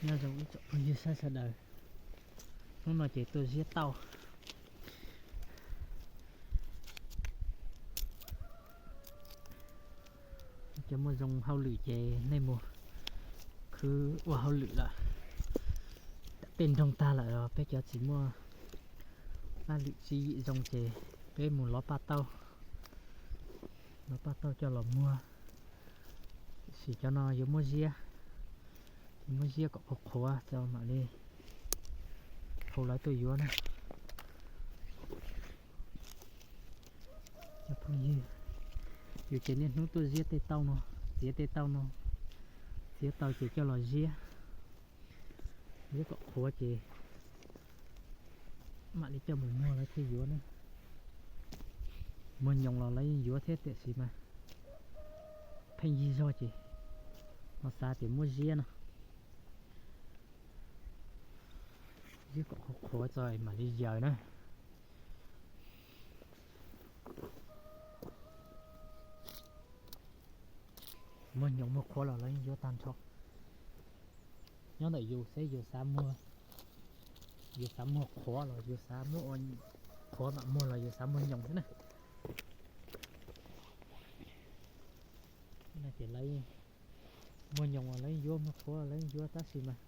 Nyob zoo ib tsoom phooj ywg sawv daws, hnub no ces tuaj ziab tauj. Cov muaj zoo hauj lwm ces nej mus khwv ua hauj lwm lawm. Tej nroog tag lawm, peb cov tsis muaj laj lwm tswv yim zoo ces peb mus lov paj tauj, lov paj tauj coj los muag. Tiam sis cov no yuav muab ziab, yuav muab ziab kom qhuav qhuav tso mam li hu lawv tuaj yuav na. Cov phooj ywg, yus ces niaj hnub tuaj ziab tej tauj no, txiav tej tauj no, txiav tau ces coj los ziab, ziab kom qhuav ces mam li coj mus muag lawv thiaj yuav na. Muag nyoos los lawv yeej yuav thiab tiam sis mas pheej yig zog ces ho xav tias muab ziab no, ziab kom qhuav qhuav tso mam li yaws na. Muag nyoos muag qhuav los lawv yeej yuav tag nrho. Nyob ntawm yus xwb, yus xav muag, yus xav muag qhuav los yus xav muab ua qhuav mam muag los yus xav muag nyoos xwb na. Ces lawv muag nyoos los lawv yeej yuav, muag qhuav los lawv yeej yuav tab sis mas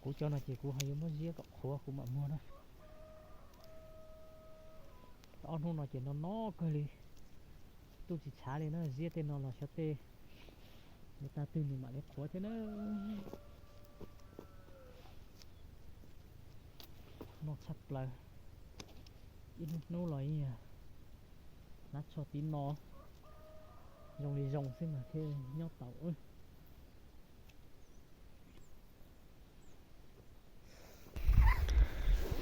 kuv cov no ces kuv ho yuav muab ziab kom qhuav kuv mam muag na. Ob hnub no ces no no kawg li, ntuj tsis tshav li na, ziab tej no los xyov tej yuav tag twg nws mam li qhuav thiab na. Noj tshaj plaws, ib hnub hnub los ib yam hnab tsho tib no, zoo li zoo xwb mas thiaj nyob tau.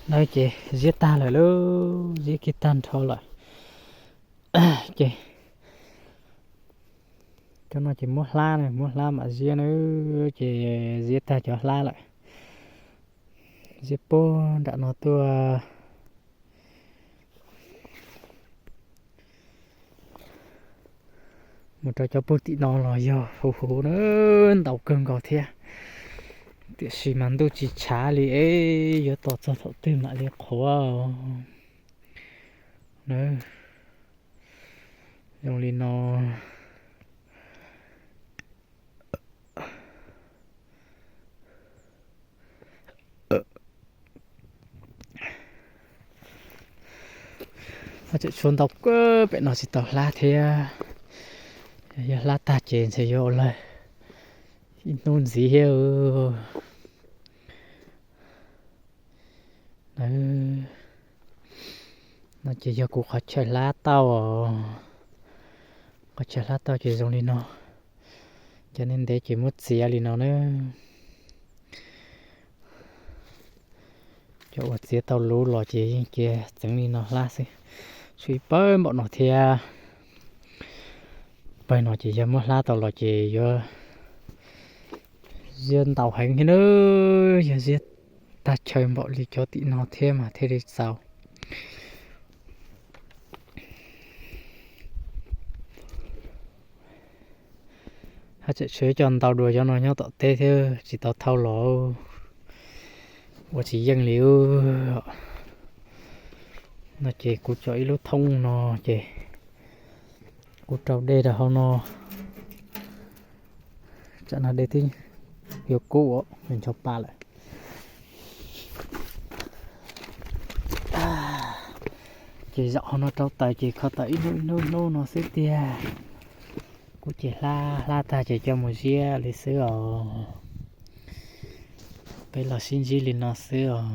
Nawb ces ziab tag lawm lauj, ziab kiag tag nrho lawm. Ces cov no ces muab hlab, muab hlab mam ziab nawb. Ces ziab tag cov hlab lawm, ziab puag nram no tuaj mus rau cov puag tim no los yog huv huv na, ntau kawg nkaus thiab. Tiam sis mas ntuj tsis tshav li es yuav tos txog thaum twg mam li qhuav na. Zoo li no. Tseem tshuav ntau kawg pem no tsis tau hlab thiab. Yog hlab tag ces ntshe yuav ua lawm ib hnub ntxiv thiab. No ces yog kuv qhov chaw hlab tauj os. Qhov chaw hlab tauj ces zoo li no. Cov ntev ntev ces muab txiav li no na. Cov uas txiav tau luv los ces yeej cia txeev li no hlab xwb. Tshuav ib pawg npaum no thiab. Pawg no ces yog muab hlab tau los ces yuav ziab ntau heev thiab na. Yog ziab tag chaw npaum li cov tim no thiab mas thiaj li txaus. Haj tseem tshuav cov ntau dua cov no nyob tom teb thiab tsis tau thauj los ua tsis yeej li. No ces kuv tso ib lub thoob no ces kuv rau dej rau hauv no. Tsam no dej twb yuav kub, ncho pa lawm. Ces zaum hauv no rau taws ces kho taws ib hnub ib hnub hnub no xwb tiag. Kuv ces hlab hlab tag ces coj mus ziab li xwb os. Peb los sib ntsib li no xwb os.